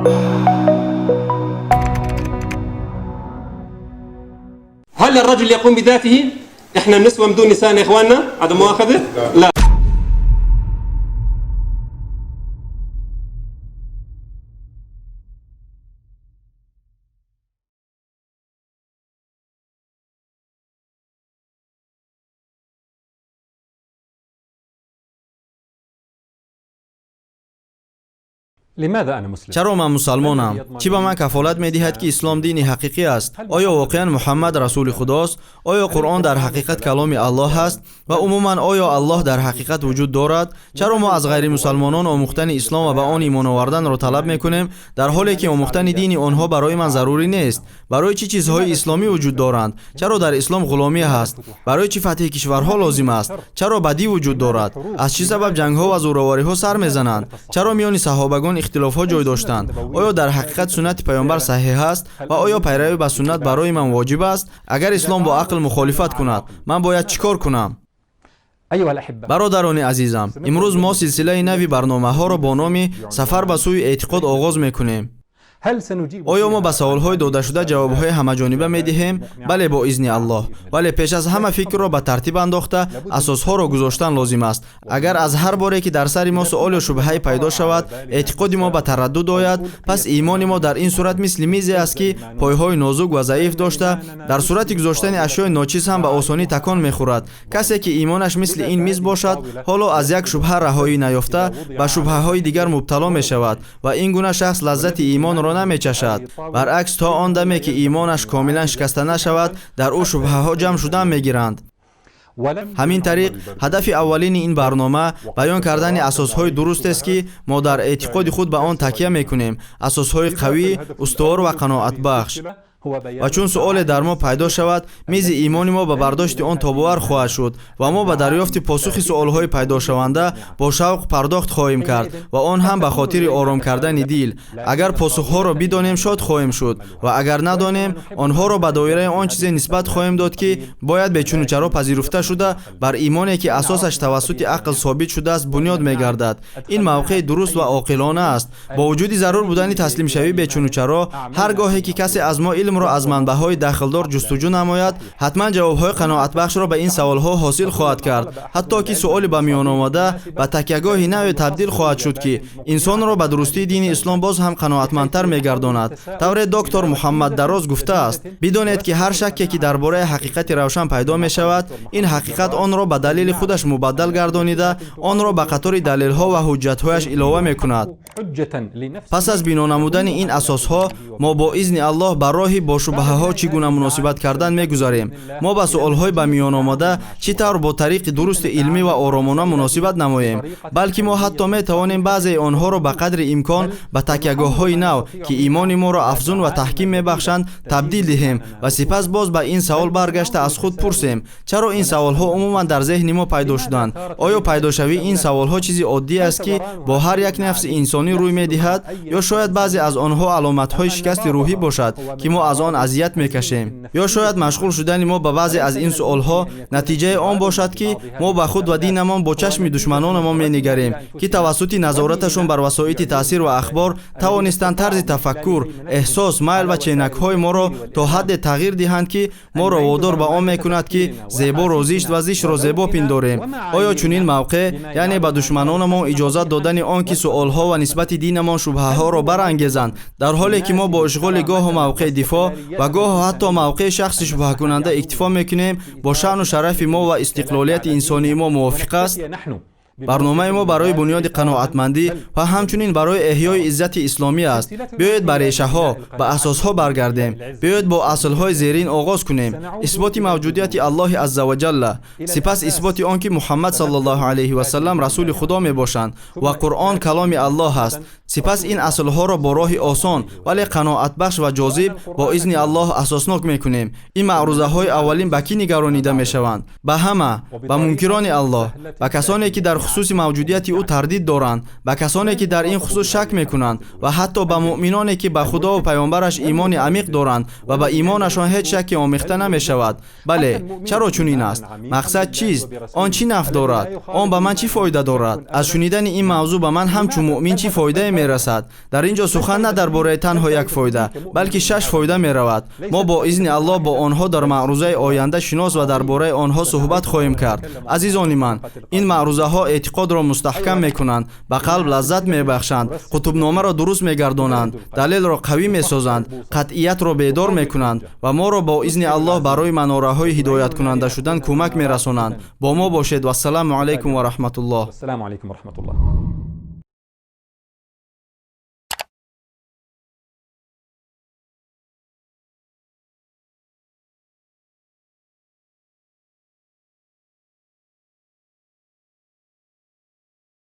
هل الرجل يقوم بذاته؟ احنا النسوة بدون نساء يا اخواننا؟ عدم مؤاخذة؟ لا. Чаро ман мусалмонам? Чӣ ба ман кафолат медиҳад, ки ислом дини ҳақиқӣ аст? Оё воқеан Муҳаммад расули худост? Оё Қуръон дар ҳақиқат каломи Аллоҳ аст? Ва умуман оё Аллоҳ дар ҳақиқат вуҷуд дорад? Чаро мо аз ғайримусалмонон омӯхтани ислом ва ба он имон оварданро талаб мекунем, дар ҳоле ки омӯхтани дини онҳо барои ман зарурӣ нест? Барои чӣ чизҳои исломӣ вуҷуд доранд? Чаро дар ислом ғуломӣ ҳаст? Барои чӣ фатҳи кишварҳо лозим аст? Чаро бадӣ вуҷуд дорад? Аз чӣ сабаб ҷангҳо ва зӯровариҳо сар мезананд? Чаро миёни саҳобагон ихтилофҳо ҷой доштанд? Оё дар ҳақиқат суннати паёмбар саҳеҳ аст ва оё пайравӣ ба суннат барои ман воҷиб аст? Агар ислом бо ақл мухолифат кунад, ман бояд чӣ кор кунам? Бародарони азизам, имрӯз мо силсилаи нави барномаҳоро бо номи сафар ба сӯи эътиқод оғоз мекунем. Оё мо ба саволҳои додашуда ҷавобҳои ҳамаҷониба медиҳем? Бале, бо изни Аллоҳ. Вале пеш аз ҳама фикрро ба тартиб андохта, асосҳоро гузоштан лозим аст. Агар аз ҳар боре, ки дар сари мо суол ё шубҳае пайдо шавад, эътиқоди мо ба тардуд ояд, пас имони мо дар ин сурат мисли мизе аст, ки пойҳои нозук ва заиф дошта, дар сурати гузоштани ашёи ночиз ҳам ба осонӣ такон мехӯрад. Касе, ки имонаш мисли ин миз бошад, ҳоло аз як шубҳа раҳоӣ наёфта, ба шубҳаҳои дигар мубтало мешавад ва ин гуна шахс лаззати имонро намечашад. Баръакс, то он даме, ки имонаш комилан шикаста нашавад, дар ӯ шубҳаҳо ҷамъ шудан мегиранд. Ҳамин тариқ, ҳадафи аввалини ин барнома баён кардани асосҳои дурустест, ки мо дар эътиқоди худ ба он такя мекунем, асосҳои қавӣ, устувор ва қаноатбахш. Ва чун суоле дар мо пайдо шавад, мизи имони мо ба бардошти он тобовар хоҳад шуд ва мо ба дарёфти посухи суолҳои пайдошаванда бо шавқ пардохт хоҳем кард ва он ҳам ба хотири ором кардани дил. Агар посухҳоро бидонем, шод хоҳем шуд ва агар надонем, онҳоро ба доираи он чизе нисбат хоҳем дод, ки бояд бечунучаро пазируфта шуда, бар имоне, ки асосаш тавассути ақл собит шудааст, бунёд мегардад. Ин мавқеи дуруст ва оқилона аст. Бо вуҷуди зарур будани таслимшавӣ бечунучаро, ҳар гоҳе ки касе аз мо илмро аз манбаъҳои дахлдор ҷустуҷӯ намояд, ҳатман ҷавобҳои қаноатбахшро ба ин саволҳо ҳосил хоҳад кард, ҳатто ки суоли ба миён омада ба такягоҳи наве табдил хоҳад шуд, ки инсонро ба дурустии дини ислом боз ҳам қаноатмандтар мегардонад. Тавре доктор Муҳаммад Дароз гуфтааст, бидонед, ки ҳар шакке, ки дар бораи ҳақиқати равшан пайдо мешавад, ин ҳақиқат онро ба далели худаш мубаддал гардонида, онро ба қатори далелҳо ва ҳуҷҷатҳояш илова мекунад. Пас аз бино намудани ин асосҳо, мо бо изни Аллоҳ ба роҳи бо шубҳаҳо чӣ гуна муносибат кардан мегузарем. Мо ба суолҳои ба миён омада чӣ тавр бо тариқи дурусти илмӣ ва оромона муносибат намоем, балки мо ҳатто метавонем баъзеи онҳоро ба қадри имкон ба такягоҳҳои нав, ки имони моро афзун ва таҳким мебахшанд, табдил диҳем ва сипас боз ба ин савол баргашта аз худ пурсем: чаро ин саволҳо умуман дар зеҳни мо пайдо шуданд? Оё пайдошавии ин саволҳо чизи оддӣ аст, ки бо ҳар як нафси инсонӣ рӯй медиҳад, ё шояд баъзе аз онҳо аломатҳои шикасти рӯҳӣ бошад, ки мо аз он азият мекашем? Ё шояд машғул шудани мо ба баъзе аз ин суолҳо натиҷаи он бошад, ки мо ба худ ва динамон бо чашми душманонамон менигарем, ки тавассути назораташон бар васоити таъсир ва ахбор тавонистанд тарзи тафаккур, эҳсос, майл ва ченакҳои моро то ҳадде тағйир диҳанд, ки моро водор ба он мекунад, ки зеборо зишт ва зиштро зебо пиндорем. Оё чунин мавқеъ, яъне ба душманонамон иҷозат додани он, ки суолҳо ва нисбати динамон шубҳаҳоро барангезанд, дар ҳоле ки мо бо ишғоли гоҳу мавқеи дифоъ ва гоҳу ҳатто мавқеи шахси шубҳакунанда иктифо мекунем, бо шаъну шарафи мо ва истиқлолияти инсонии мо мувофиқ аст? Барномаи мо барои бунёди қаноатмандӣ ва ҳамчунин барои эҳёи иззати исломӣ аст. Биёед ба решаҳо, ба асосҳо баргардем. Биёед бо аслҳои зерин оғоз кунем: исботи мавҷудияти Аллоҳи азза ва ҷалла, сипас исботи он, ки Муҳаммад саллаллоҳу алайҳи васаллам расули Худо мебошанд ва Қуръон каломи Аллоҳ аст. Сипас ин аслҳоро бо роҳи осон, вале қаноатбахш ва ҷозиб бо изни Аллоҳ асоснок мекунем. Ин маърузаҳои аввалин ба кӣ нигаронида мешаванд? Ба ҳама, ба мункирони Аллоҳ, ба касоне, ки дар хусуси мавҷудияти ӯ тардид доранд, ба касоне ки дар ин хусус шак мекунанд ва ҳатто ба муъминоне ки ба Худо ва паёмбараш имони амиқ доранд ва ба имонашон ҳеҷ шакке омехта намешавад. Бале, чаро чунин аст? Мақсад чист? Он чӣ нафъ дорад? Он ба ман чӣ фоида дорад? Аз шунидани ин мавзӯъ ба ман ҳамчун муъмин чӣ фоидае мерасад? Дар ин ҷо сухан на дар бораи танҳо як фоида, балки 6 фоида меравад. Мо бо изни Аллоҳ бо онҳо дар маърузаи оянда шинос ва дар бораи онҳо суҳбат хоҳем кард. Азизони ман, ин маърузаҳо эътиқодро мустаҳкам мекунанд, ба қалб лаззат мебахшанд, қутубномаро дуруст мегардонанд, далелро қавӣ месозанд, қатъиятро бедор мекунанд ва моро бо изни Аллоҳ барои манораҳои ҳидояткунанда шудан кӯмак мерасонанд. Бо мо бошед. Вассалому алайкум ва раҳматуллоҳ. Ассалому алайкум ва раҳматуллоҳ.